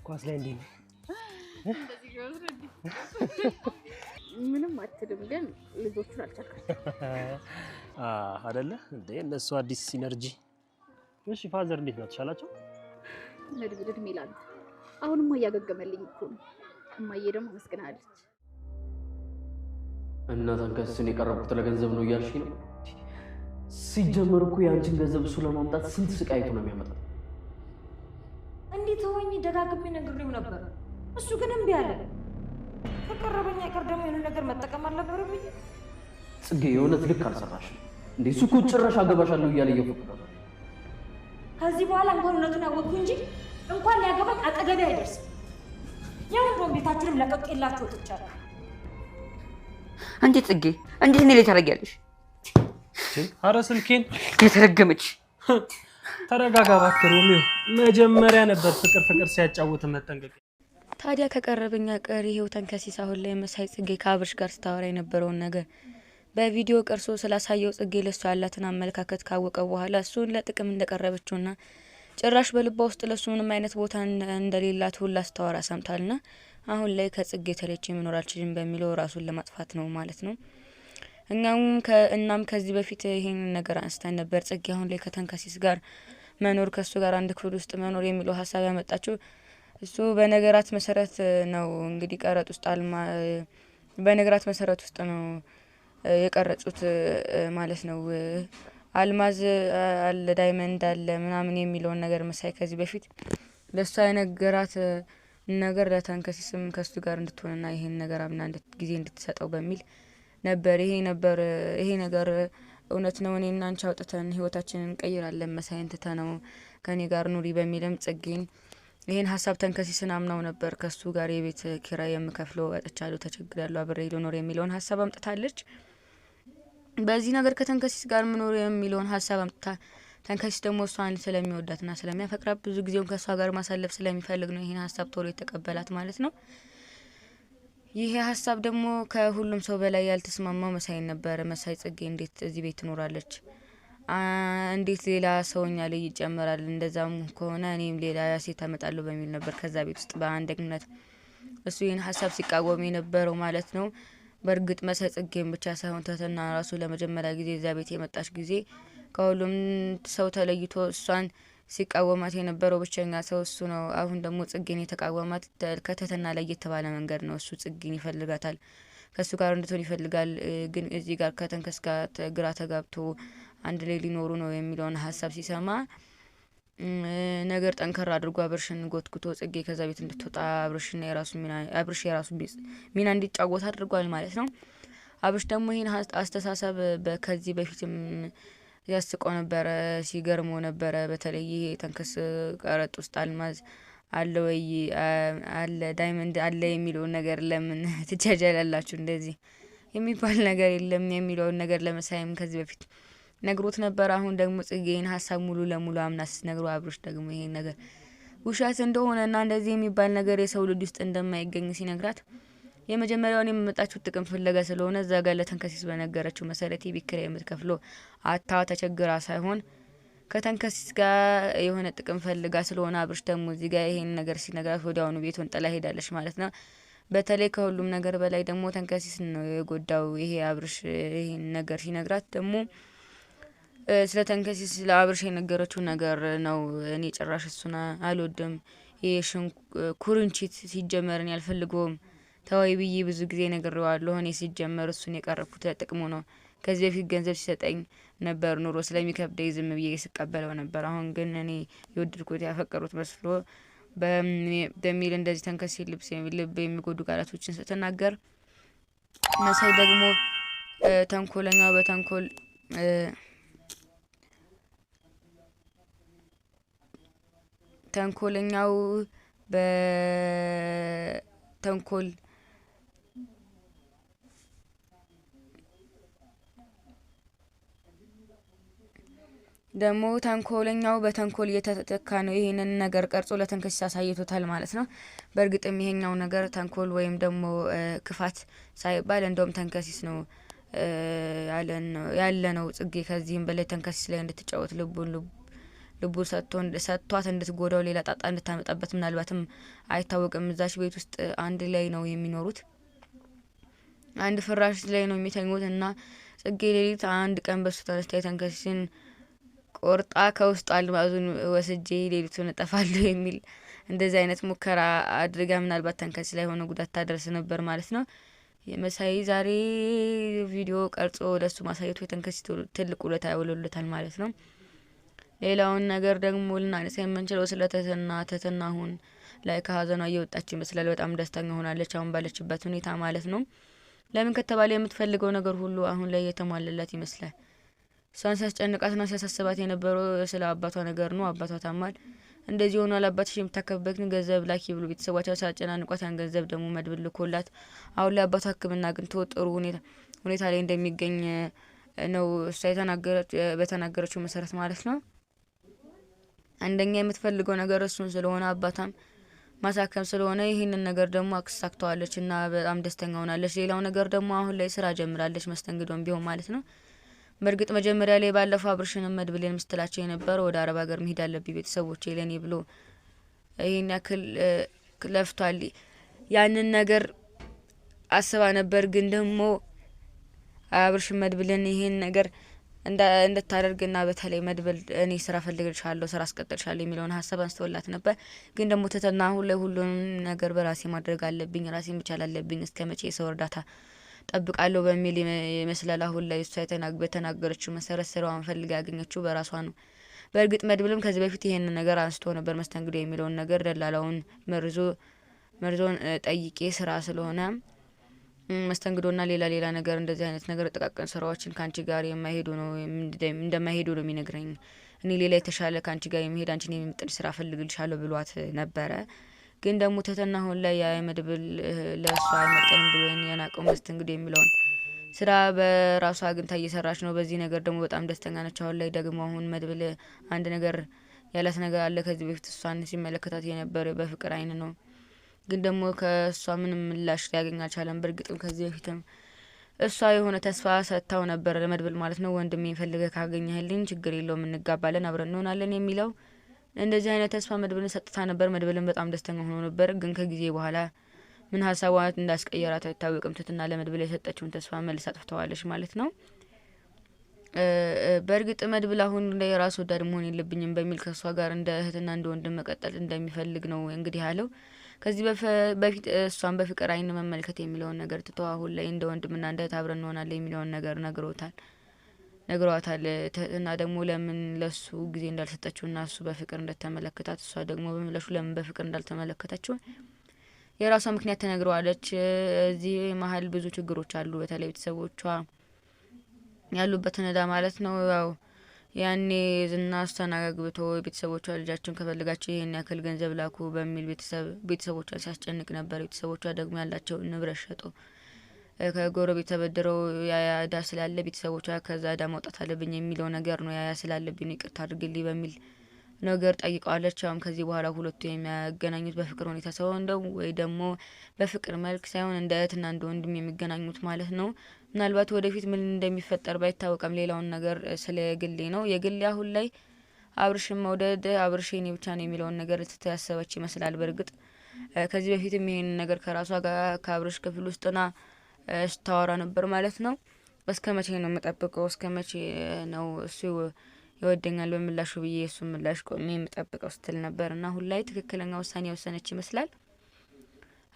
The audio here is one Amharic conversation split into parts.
ኳስ ላይ እንዴት ነው? ምንም አትልም፣ ግን ልጆቹን አልቻልካቸው አይደለ እንዴ? እነሱ አዲስ synergy። እሺ father እንዴት ነው? ተሻላቸው? መድብል እድሜ ላንተ። አሁንማ እያገገመልኝ እኮ ነው። እማዬ ደግሞ አመስግናለች። እና ተንከስን የቀረብኩት ለገንዘብ ነው እያልሽ ነው? ሲጀመር እኮ የአንቺን ገንዘብ እሱ ለማምጣት ስንት ስቃይቱ ነው የሚያመጣው። እንዴት ሆኜ ደጋግሜ ነግሬው ነበር፣ እሱ ግን እምቢ አለ። ከቀረበኝ አይቀር ደግሞ የሆነ ነገር መጠቀም አልነበረብኝ? ጽጌ የእውነት ልክ አልሰራሽም እንዴ! እሱ እኮ ጭራሽ አገባሻለሁ እያለ እየፎከረ ነው። ከዚህ በኋላ እንኳን እውነቱን አወቅኩ እንጂ እንኳን ሊያገባኝ አጠገቤ አይደርስም። ያው እንደውም ቤታችንም ለቅቄላችሁ ወጥቻለሁ። እንዴት ጽጌ፣ እንዴት እኔ ላይ ታደርጊያለሽ? አረ ስልኬን የተረገመች። ተረጋጋ እባክህ ሮሚዮ። መጀመሪያ ነበር ፍቅር ፍቅር ሲያጫውት መጠንቀቅ። ታዲያ ከቀረበኛ ቀሪ ይሄው ተንከሲስ አሁን ላይ መሳይ ጽጌ ከአብርሽ ጋር ስታወራ የነበረውን ነገር በቪዲዮ ቀርሶ ስላሳየው ጽጌ ለሱ ያላትን አመለካከት ካወቀ በኋላ እሱን ለጥቅም እንደቀረበችውና ጭራሽ በልቧ ውስጥ ለሱ ምንም አይነት ቦታ እንደሌላት ሁላ ስታወራ ሰምቷልና አሁን ላይ ከጽጌ ተለይቼ መኖር አልችልም በሚለው ራሱን ለማጥፋት ነው ማለት ነው። እናም ከዚህ በፊት ይሄን ነገር አንስተን ነበር። ጽጌ አሁን ላይ ከተንከሲስ ጋር መኖር ከሱ ጋር አንድ ክፍል ውስጥ መኖር የሚለው ሀሳብ ያመጣችው እሱ በነገራት መሰረት ነው። እንግዲህ ቀረጥ ውስጥ አልማ በነገራት መሰረት ውስጥ ነው የቀረጹት ማለት ነው። አልማዝ አለ፣ diamond አለ ምናምን የሚለውን ነገር መሳይ ከዚህ በፊት ለሷ የነገራት ነገር ለተንከሲስም ከሱ ጋር እንድትሆንና ይሄን ነገር አምና ጊዜ እንድትሰጠው በሚል ነበር። ይሄ ነገር እውነት ነው፣ እኔና አንቺ አውጥተን ህይወታችንን እንቀይራለን፣ መሳይን ትተነው ከኔ ጋር ኑሪ በሚልም ጽጌን ይሄን ሀሳብ ተንከሲስን አምናው ነበር። ከሱ ጋር የቤት ኪራይ የምከፍለው አጥቻለሁ፣ ተቸግሬያለሁ፣ አብሬ ልኖር የሚለውን ሀሳብ አምጥታለች። በዚህ ነገር ከተንከሲስ ጋር መኖር የሚለውን ሀሳብ አምጥታ ተንከሲስ ደግሞ እሷን ስለሚወዳትና ስለሚያፈቅራት ብዙ ጊዜውን ከእሷ ጋር ማሳለፍ ስለሚፈልግ ነው ይሄን ሀሳብ ቶሎ የተቀበላት ማለት ነው። ይሄ ሀሳብ ደግሞ ከሁሉም ሰው በላይ ያልተስማማው መሳይ ነበር። መሳይ ጽጌ እንዴት እዚህ ቤት ትኖራለች? እንዴት ሌላ ሰውኛ ላይ ይጨመራል? እንደዛም ከሆነ እኔም ሌላ ሴት አመጣለሁ በሚል ነበር ከዛ ቤት ውስጥ በአንደኝነት እሱ ይህን ሀሳብ ሲቃወም የነበረው ማለት ነው። በእርግጥ መሳይ ጽጌን ብቻ ሳይሆን ትህትና ራሱ ለመጀመሪያ ጊዜ እዛ ቤት የመጣች ጊዜ ከሁሉም ሰው ተለይቶ እሷን ሲቃወማት የነበረው ብቸኛ ሰው እሱ ነው። አሁን ደግሞ ጽጌን የተቃወማት ከትህትና ለየት ባለ መንገድ ነው። እሱ ጽጌን ይፈልጋታል፣ ከእሱ ጋር እንድትሆን ይፈልጋል። ግን እዚህ ጋር ከተንከስ ጋር ግራ ተጋብቶ አንድ ላይ ሊኖሩ ነው የሚለውን ሀሳብ ሲሰማ ነገር ጠንከር አድርጎ አብርሽን ጎትጉቶ ጽጌ ከዛ ቤት እንድትወጣ አብርሽና አብርሽ የራሱ ሚና እንዲጫወት አድርጓል ማለት ነው። አብርሽ ደግሞ ይሄን አስተሳሰብ ከዚህ በፊትም ያስቀው ነበረ፣ ሲገርመው ነበረ። በተለይ ይሄ ተንከስ ቀረጥ ውስጥ አልማዝ አለ ወይ አለ diamond አለ የሚለውን ነገር ለምን ትጃጃላላችሁ? እንደዚህ የሚባል ነገር የለም የሚለውን ነገር ለመሳይም ከዚህ በፊት ነግሮት ነበር። አሁን ደግሞ ጽጌን ሀሳብ ሙሉ ለሙሉ አምና ስትነግረው አብርሽ ደግሞ ይሄን ነገር ውሸት እንደሆነና እንደዚህ የሚባል ነገር የሰው ልጅ ውስጥ እንደማይገኝ ሲነግራት የመጀመሪያውን የመጣችው ጥቅም ፍለጋ ስለሆነ እዛ ጋር ለተንከሲስ በነገረችው መሰረት የቤት ኪራይ የምትከፍለው አታ ተቸግራ ሳይሆን ከተንከሲስ ጋር የሆነ ጥቅም ፈልጋ ስለሆነ አብርሽ ደግሞ እዚህ ጋር ይሄን ነገር ሲነግራት ወዲያውኑ ቤቱን ጥላ ሄዳለች ማለት ነው። በተለይ ከሁሉም ነገር በላይ ደግሞ ተንከሲስ ነው የጎዳው። ይሄ አብርሽ ይሄን ነገር ሲነግራት ደግሞ ስለ ተንከሲስ ለአብርሽ የነገረችው ነገር ነው። እኔ ጭራሽ እሱን አልወድም፣ ይሄ ኩርንችት ሲጀመር እኔ አልፈልገውም፣ ተወይ ብዬ ብዙ ጊዜ ነግሬዋለሁ። እኔ ሲጀመር እሱን የቀረብኩት ለጥቅሙ ነው። ከዚህ በፊት ገንዘብ ሲሰጠኝ ነበር፣ ኑሮ ስለሚከብደኝ ዝም ብዬ ስቀበለው ነበር። አሁን ግን እኔ የወደድኩት ያፈቀሩት መስሎ በሚል እንደዚህ ተንከሲስ ልብ የሚጎዱ ቃላቶችን ስትናገር መሳይ ደግሞ ተንኮለኛው በተንኮል ተንኮለኛው በተንኮል ደግሞ ተንኮለኛው በተንኮል እየተተካ ነው። ይሄንን ነገር ቀርጾ ለተንከሲስ አሳይቶታል ማለት ነው። በእርግጥም ይሄኛው ነገር ተንኮል ወይም ደግሞ ክፋት ሳይባል እንደውም ተንከሲስ ነው ያለ ነው። ጽጌ ከዚህም በላይ ተንከሲስ ላይ እንድትጫወት ልቡ ሰጥቷት እንድትጎዳው ሌላ ጣጣ እንድታመጣበት ምናልባትም አይታወቅም። እዛች ቤት ውስጥ አንድ ላይ ነው የሚኖሩት፣ አንድ ፍራሽ ላይ ነው የሚተኙት እና ጽጌ ሌሊት አንድ ቀን በሱ ተነስታ የተንከሲስን ቆርጣ ከውስጡ አልማዙን ወስጄ ሌሊቱን እጠፋለሁ የሚል እንደዚህ አይነት ሙከራ አድርጋ ምናልባት ተንከሲስ ላይ ሆነ ጉዳት ታደርስ ነበር ማለት ነው። የመሳይ ዛሬ ቪዲዮ ቀርጾ ለሱ ማሳየቱ የተንከሲስ ትልቅ ውለታ ያውልለታል ማለት ነው። ሌላውን ነገር ደግሞ ልናነሳ የምንችለው ስለ ትህትና፣ ትህትና አሁን ላይ ከሀዘኗ እየወጣች ይመስላል። በጣም ደስተኛ ሆናለች አሁን ባለችበት ሁኔታ ማለት ነው። ለምን ከተባለ የምትፈልገው ነገር ሁሉ አሁን ላይ የተሟላላት ይመስላል። እሷን ሲያስጨንቃትና ሲያሳስባት የነበረው ስለ አባቷ ነገር ነው። አባቷ ታሟል፣ እንደዚህ ሆኗል፣ አባትሽ የምታከብበትን ገንዘብ ላኪ ብሎ ቤተሰቦቿ ሲያጨናንቋት ያን ገንዘብ ደግሞ መድብል ልኮላት አሁን ላይ አባቷ ሕክምና አግኝቶ ጥሩ ሁኔታ ላይ እንደሚገኝ ነው እሷ በተናገረችው መሰረት ማለት ነው። አንደኛ የምትፈልገው ነገር እሱን ስለሆነ አባቷም ማሳከም ስለሆነ ይህንን ነገር ደግሞ አሳክተዋለች እና በጣም ደስተኛ ሆናለች። ሌላው ነገር ደግሞ አሁን ላይ ስራ ጀምራለች፣ መስተንግዶም ቢሆን ማለት ነው። በእርግጥ መጀመሪያ ላይ ባለፈው አብርሽንም መድብልን ስትላቸው የነበረው ወደ አረብ ሀገር መሄድ አለብኝ ቤተሰቦቼ ለኔ ብሎ ይህን ያክል ለፍቷል። ያንን ነገር አስባ ነበር። ግን ደግሞ አብርሽን መድብልን ይህን ነገር እንድታደርግና በተለይ መድብል እኔ ስራ ፈልግልሻለሁ፣ ስራ አስቀጥልሻለሁ የሚለውን ሀሳብ አንስቶላት ነበር። ግን ደግሞ ትህትና አሁን ላይ ሁሉንም ነገር በራሴ ማድረግ አለብኝ፣ ራሴ መቻል አለብኝ፣ እስከ መቼ የሰው እርዳታ ጠብቃለሁ በሚል ይመስላል አሁን ላይ እሷ በተናገረችው መሰረት ስራዋን ፈልጋ ያገኘችው በራሷ ነው። በእርግጥ መድብልም ከዚህ በፊት ይሄንን ነገር አንስቶ ነበር፣ መስተንግዶ የሚለውን ነገር ደላላውን መርዞን ጠይቄ ስራ ስለሆነ መስተንግዶና ሌላ ሌላ ነገር እንደዚህ አይነት ነገር ጥቃቅን ስራዎችን ካንቺ ጋር የማይሄዱ ነው እንደማይሄዱ ነው የሚነግረኝ። እኔ ሌላ የተሻለ ካንቺ ጋር የሚሄድ አንቺን የሚመጥን ስራ ፈልግልሻለሁ ብሏት ነበረ። ግን ደግሞ ትህትና አሁን ላይ ያ መድብል ለእሷ አይመጥንም ብሎ የናቀው መስተንግዶ የሚለውን ስራ በራሷ አግኝታ እየሰራች ነው። በዚህ ነገር ደግሞ በጣም ደስተኛ ነች። አሁን ላይ ደግሞ አሁን መድብል አንድ ነገር ያላት ነገር አለ። ከዚህ በፊት እሷን ሲመለከታት የነበረ በፍቅር አይን ነው። ግን ደግሞ ከእሷ ምንም ምላሽ ሊያገኝ አልቻለም። በእርግጥም ከዚህ በፊትም እሷ የሆነ ተስፋ ሰጥታው ነበር ለመድብል ማለት ነው። ወንድሜ ፈልገህ ካገኘህልኝ ችግር የለውም እንጋባለን፣ አብረን እንሆናለን የሚለው እንደዚህ አይነት ተስፋ መድብልን ሰጥታ ነበር። መድብልን በጣም ደስተኛ ሆኖ ነበር። ግን ከጊዜ በኋላ ምን ሀሳቧን እንዳስቀየራት አይታወቅም። ትህትና ለመድብል የሰጠችውን ተስፋ መልሳ አጥፍተዋለች ማለት ነው። በእርግጥ መድብል አሁን ላይ ራስ ወዳድ መሆን የለብኝም በሚል ከእሷ ጋር እንደ እህትና እንደ ወንድም መቀጠል እንደሚፈልግ ነው እንግዲህ ያለው። ከዚህ በፊት እሷን በፍቅር አይን መመልከት የሚለውን ነገር ትቶ አሁን ላይ እንደ ወንድምና እንደ እህት አብረን እንሆናለን የሚለውን ነገር ነግሯታል። ትህትና ደግሞ ለምን ለሱ ጊዜ እንዳልሰጠችውና እሱ በፍቅር እንደተመለከታት እሷ ደግሞ በምላሹ ለምን በፍቅር እንዳልተመለከተችው የራሷ ምክንያት ተነግረዋለች። እዚህ መሀል ብዙ ችግሮች አሉ። በተለይ ቤተሰቦቿ ያሉበትን እዳ ማለት ነው። ያው ያኔ ዝና እሷን አግብቶ ቤተሰቦቿ ልጃቸውን ከፈልጋቸው ይሄን ያክል ገንዘብ ላኩ በሚል ቤተሰቦቿን ሲያስጨንቅ ነበር። ቤተሰቦቿ ደግሞ ያላቸውን ንብረት ሸጦ ከጎረቤት ተበድረው ያያ እዳ ስላለ ቤተሰቦቿ ከዛ እዳ መውጣት አለብኝ የሚለው ነገር ነው። ያያ ስላለብኝ ይቅርታ አድርግልኝ በሚል ነገር ጠይቀዋለች። አሁን ከዚህ በኋላ ሁለቱ የሚያገናኙት በፍቅር ሁኔታ ሳይሆን ወይ ደግሞ በፍቅር መልክ ሳይሆን እንደ እህትና እንደ ወንድም የሚገናኙት ማለት ነው። ምናልባት ወደፊት ምን እንደሚፈጠር ባይታወቅም ሌላውን ነገር ስለ የግሌ ነው። የግሌ አሁን ላይ አብርሽን መውደድ አብርሽ የኔ ብቻ ነው የሚለውን ነገር ልትታሰበች ይመስላል። በእርግጥ ከዚህ በፊትም ይሄን ነገር ከራሷ ጋር ከአብርሽ ክፍል ውስጥና ስታወራ ነበር ማለት ነው። እስከ መቼ ነው የምጠብቀው? እስከ መቼ ነው እሱ ይወደኛል በምላሹ ብዬ እሱ ምላሽ ቆሜ የምጠብቀው ስትል ነበር። እና አሁን ላይ ትክክለኛ ውሳኔ የወሰነች ይመስላል።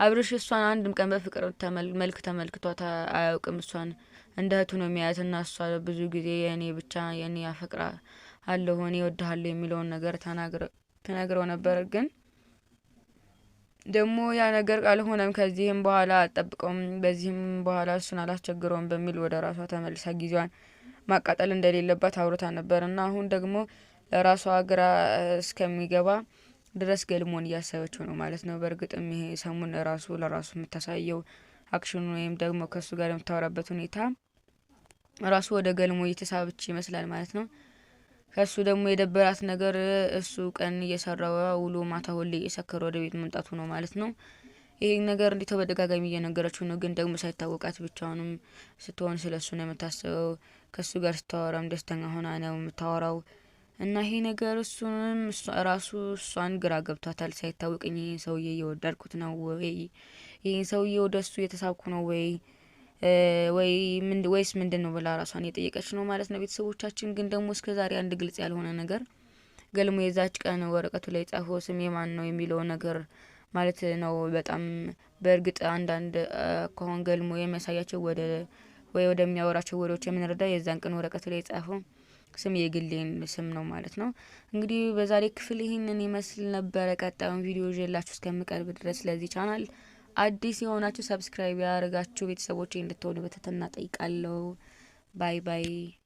አብርሽ እሷን አንድም ቀን በፍቅር መልክ ተመልክቷት አያውቅም። እሷን እንደ እህቱ ነው የሚያያት እና እሷ ብዙ ጊዜ የኔ ብቻ የኔ አፈቅራ አለሁ እኔ እወድሃለሁ የሚለውን ነገር ተናግረው ነበር። ግን ደግሞ ያ ነገር አልሆነም። ከዚህም በኋላ አልጠብቀውም፣ በዚህም በኋላ እሱን አላስቸግረውም በሚል ወደ ራሷ ተመልሳ ጊዜዋን ማቃጠል እንደሌለባት አውርታ ነበር። እና አሁን ደግሞ ለራሷ ግራ እስከሚገባ ድረስ ገልሞን እያሰበችው ነው ማለት ነው። በእርግጥም ይሄ ሰሙን ራሱ ለራሱ የምታሳየው action ኑ ወይም ደግሞ ከሱ ጋር የምታወራበት ሁኔታ ራሱ ወደ ገልሞ እየተሳበች ይመስላል ማለት ነው። ከሱ ደግሞ የደበራት ነገር እሱ ቀን እየሰራ ውሎ ማታ ሁሌ እየሰከረ ወደ ቤት መምጣቱ ነው ማለት ነው። ይሄ ነገር እንዲተው በደጋጋሚ እየነገረችው ነው። ግን ደግሞ ሳይታወቃት ብቻውንም ስትሆን ስለሱ ነው የምታስበው። ከሱ ጋር ስታወራም ደስተኛ ሆና ነው የምታወራው። እና ይሄ ነገር እሱንም ራሱ እሷን ግራ ገብቷታል። ሳይታወቀኝ ይህን ሰውዬ እየወደድኩት ነው ወይ፣ ይህን ሰውዬ ወደ እሱ እየተሳብኩ ነው ወይ ወይ ወይስ ምንድን ነው ብላ ራሷን የጠየቀች ነው ማለት ነው። ቤተሰቦቻችን ግን ደግሞ እስከ ዛሬ አንድ ግልጽ ያልሆነ ነገር ገልሞ የዛች ቀን ወረቀቱ ላይ ጻፈው ስም የማን ነው የሚለው ነገር ማለት ነው። በጣም በእርግጥ አንዳንድ ከሆን ገልሞ የሚያሳያቸው ወደ ወይ ወደሚያወራቸው ወሬዎች የምንረዳ የዛን ቀን ወረቀቱ ላይ የጻፈው ስም የግሌን ስም ነው ማለት ነው። እንግዲህ በዛሬ ክፍል ይህንን ይመስል ነበረ። ቀጣዩን ቪዲዮ ይዤላችሁ እስከምቀርብ ድረስ ለዚህ ቻናል አዲስ የሆናችሁ subscribe ያደርጋችሁ ቤተሰቦቼ እንድትሆኑ በትህትና ጠይቃለሁ። Bye bye።